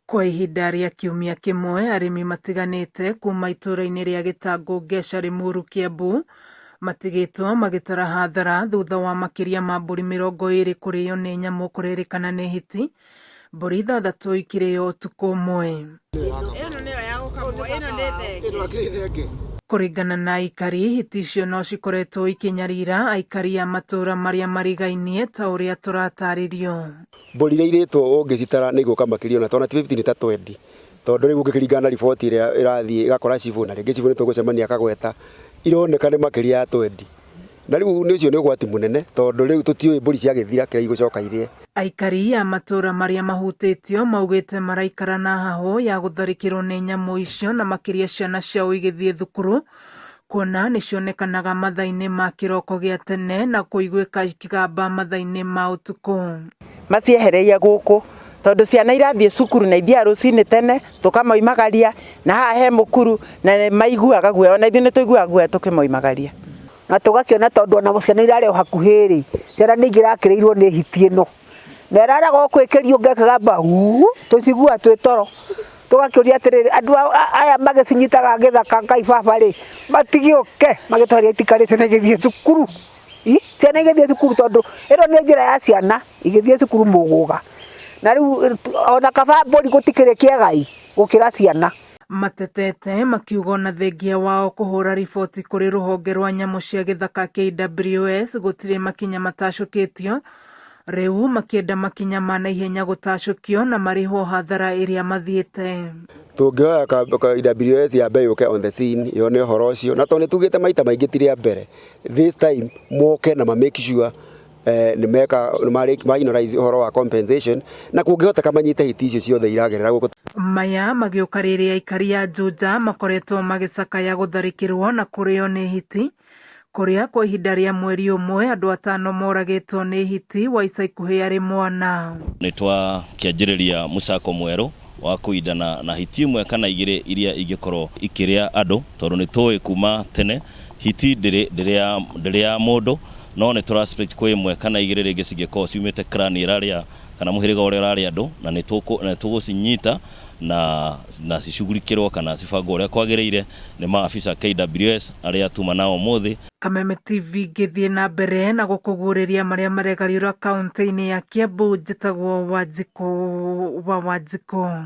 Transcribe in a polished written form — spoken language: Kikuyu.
Kwa ihinda rĩa kiumia kĩmwe, arĩmi matiganĩte kuma itũũra-inĩ rĩa Gĩtangũ Ngeca Limuru Kiambu matigĩtwo magĩtara hathara thutha wa makĩria ma mbũri 20 kũrĩo nĩ nyamũ kũrerĩkana nĩ hiti, mbũri ithathatũ ikĩrĩo ũtukũ ũmwe. Kũringana na aikari, hiti icio no cikoretwo ikĩnyarira aikari a matũũra marĩa marigainie ta ũrĩa tũratarĩrio. Mbũri iria irĩtwo ũngĩcitara nĩ igũka makĩria ona twana ti 50 nĩ ta 20 tondũ rĩu ũngĩkĩringana na riboti ĩrĩa ĩrathiĩ ĩgakora cibũ na rĩngĩ cibũ nĩ tũgũcemania akagweta ironeka nĩ makĩria ya 20 na rĩu nĩ ũcio nĩ ũgwati mũnene tondũ rĩu tũtiũĩ mbũri ciagĩthira kĩrĩa igũcoka irĩe. Aikari a matũũra marĩa mahutĩtio maugĩte maraikara na hahũ ya gũtharĩkĩrwo nĩ nyamũ icio na makĩria ciana ciao igĩthiĩ thukuru kuona nĩcionekanaga mathaa-inĩ ma kĩroko gĩa tene na kũiguĩka ikĩgamba mathaa-inĩ ma ũtukũ. Maciehereire gũkũ tondũ ciana irathiĩ cukuru na ithiaga rũcinĩ tene tũkamoimagaria na haha he mũkuru na nĩ maiguaga guoya ona ithuĩ nĩ tũiguaga guoya tũkĩmoimagaria. Na tũgakĩona tondũ ona ciana irarĩ o hakuhĩ rĩ, ciana nĩ ingĩrakĩrĩirwo nĩ hiti ĩno. Na ĩraraga o kwĩkĩria ĩkagamba huu, tũciguaga twĩ toro. Tũgakĩũria atĩrĩrĩ, andũ aya magĩcinyitaga gĩthaka Ngai baba rĩ, matigĩũke magĩtweherie itikarĩe ciana igĩthiĩ cukuru. Ciana igĩthiĩ cukuru tondũ ĩno nĩ njĩra ya ciana igĩthiĩ cukuru mũgũga. Na rĩu ona kaba mbũri gũtikĩrĩ kĩegai gũkĩra ciana. Matetete makiuga ona thengia wao kũhũra riboti kũrĩ rũhonge rwa nyamũ cia gĩthaka KWS gũtirĩ makinya matacũkĩtio, rĩu makĩenda makinya ma naihenya gũtacũkio na marĩhwo hathara ĩrĩa mathiĩte. Tũngĩhoya KWS yambe yũke on the scene yone ũhoro ũcio na tondũ nĩ tugĩte maita maingĩ ti rĩa mbere, this time moke na ma make sure nĩ meka nĩ ma finalize ũhoro wa compensation na kũngĩhoteka manyite hiti icio ciothe iragerera gũkũ. Maya magĩũka rĩrĩa aikari a Juja makoretwo magĩcakaya gũtharĩkĩrwo na kũrĩo nĩ hiti, kũrĩa kwa ihinda rĩa mweri ũmwe andũ atano moragĩtwo nĩ hiti wa ica ikuhĩ arĩ mwana. Nĩ twakĩanjĩrĩria mũcako mwerũ wa kũindana na hiti ĩmwe kana igĩrĩ iria ingĩkorwo ikĩrĩa andũ tondũ nĩ tũĩ kuma tene hiti ndĩrĩ ndĩrĩ ya mũndũ no nĩ tũra suspect kwĩ ĩmwe kana igĩrĩ rĩngĩ cingĩkorwo ciumĩte clan ĩrarĩa kana mũhĩrĩga ũrĩa ũrarĩa andũ na nĩ tũgũcinyita na na cicugurikĩrwo kana cibangwo ũrĩa kwagĩrĩire nĩ maabisa KWS arĩa tuma nao ũmũthĩ. Kameme TV ngĩthiĩ na mbere na gũkũguũrĩria marĩa maregariũra kaunti-inĩ ya Kiambu, njĩtagwo Wanjikũ wa Wanjikũ.